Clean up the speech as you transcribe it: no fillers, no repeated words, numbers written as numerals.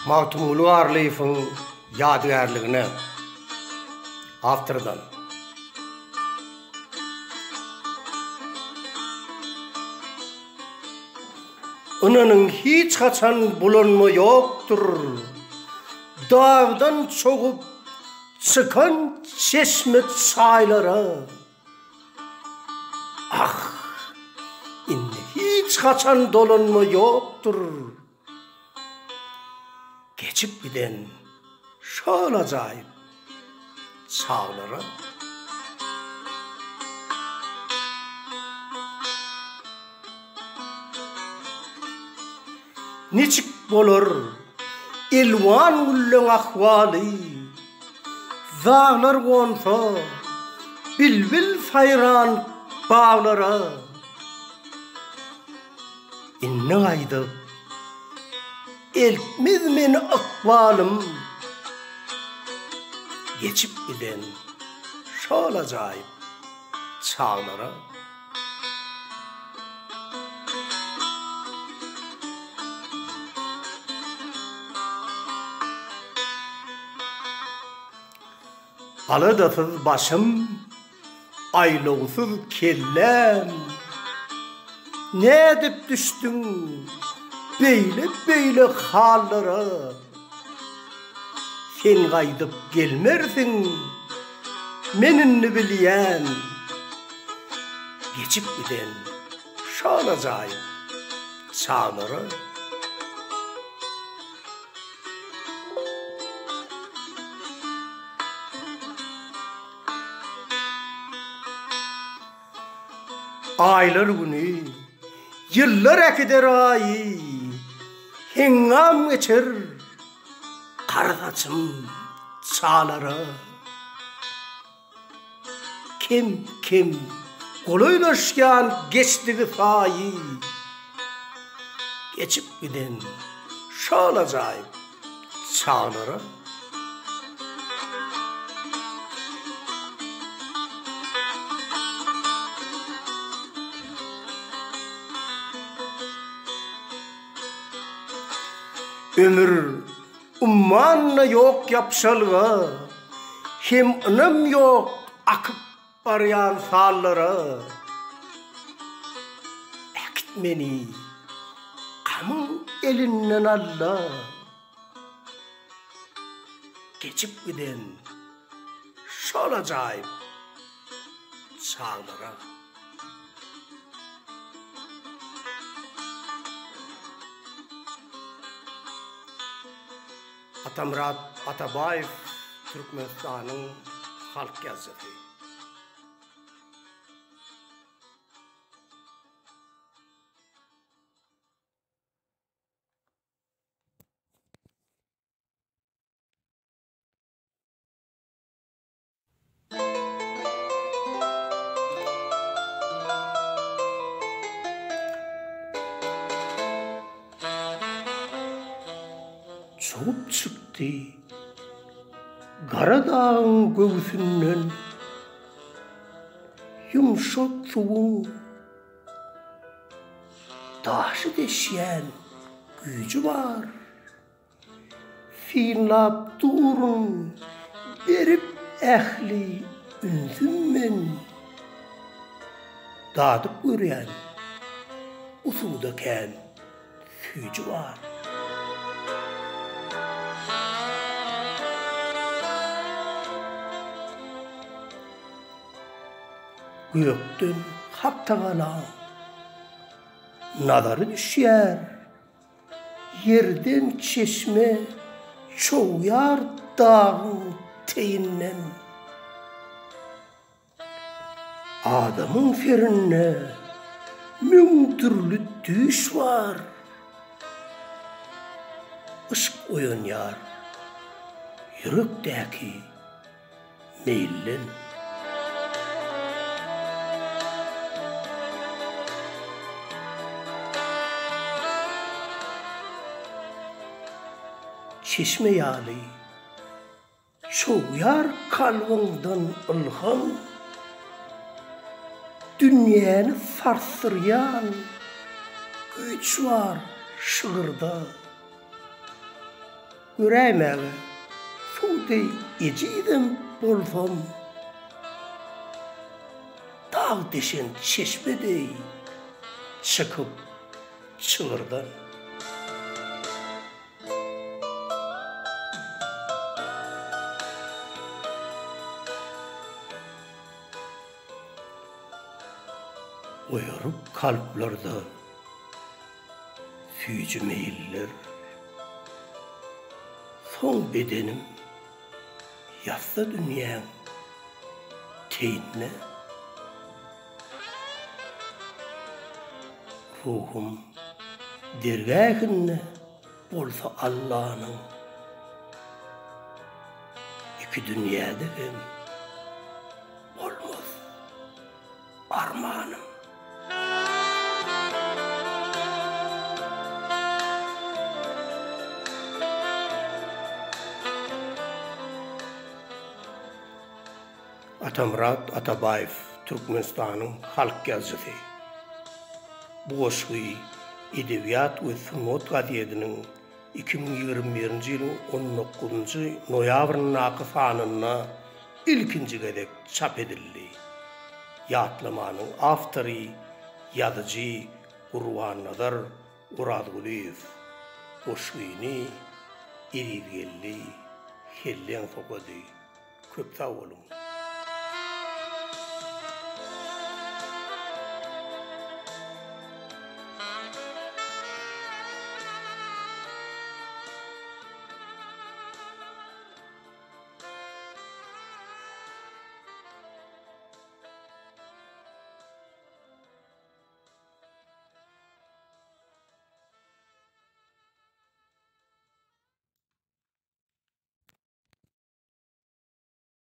Magtymguly Garlyýewiň ýadygärligine awtordan. Ynanyň hiç haçan bulanma ýokdur. Dagdan çogup çykan çeşme çaýlara. Ah, indi hiç haçan dolanma ýokdur. Geçip giden şol ajaýyp çaglara. Niçik bolar elwan gülleň ahwaly, Zaglar gonsa, bilbil saýran baglara. Indi gaýdyp eltmez meni ykbalym, Geçip giden şol ajaýyp çaglara. Aladasyz başym, aýlawsyz kelläm, Nädip düşdüň beýle-beýle hallara? Sen gaýdyp gelmersiň, men indi bilýän, Geçip giden şol ajaýyp çaglara. Aýlar güni, ýyllar äkider aýy, Heňňam geçer gara saçym çalara. Kem-kem golaýlaşýan geçdigi saýy, Geçip giden şol ajaýyp çaglara. Ömür ummanda ýok ýapyşalga, Hem ynam ýok akyp barýan sallara. Äkit meni gamyň elinden Alla. Geçip giden şol ajaýyp çaglara. Atamyrat Atabaýew Türkmenistanyň halk ýazyjysy. Çogup çykdy gara dagyň göwsünden Ýumşak suwuň daşy deşýän güýji bar. Synlap durun berip ähli ünsüm men. Dadyp görýän bu suwda kän süýji bar. Gökden Haktagalaň nazary düşýär. Ýerden çeşme çogýar dagyň teýinden. Adamyň serinde müň dürli düýş bar. Yşk oýanýar ýürekdäki meýilden. Çeşme ýaly çogýar kalbyňdan ylham, Dünýäni sarsdyrýan güýç bar şygyrda. Göräýmäge suw deý ejizem bolsam, Dag deşen çeşme deý çykyp çygyrdan. Oýaryp kalplarda süýji meýiller. Soň bedenim ýatsa dünýäň teýinde. Ruhum dergähinde bolsa Allanyň. Iki dünýäde hem bolmaz armanym. Atamyrat Atabaýew, Türkmenistanyň halk ýazyjysy. Bu goşgy Edebiýat we sungat gazetiniň 2021-nji ýylyň on dokuzynjy noýabryndaky sanynda ilkinji gezek çap edildi. Ýatlamanyň awtory ýazyjy Gurbannazar Orazgulyýew. Goşgyny Ezizgeldi Helleňow okady. Köp sag boluň!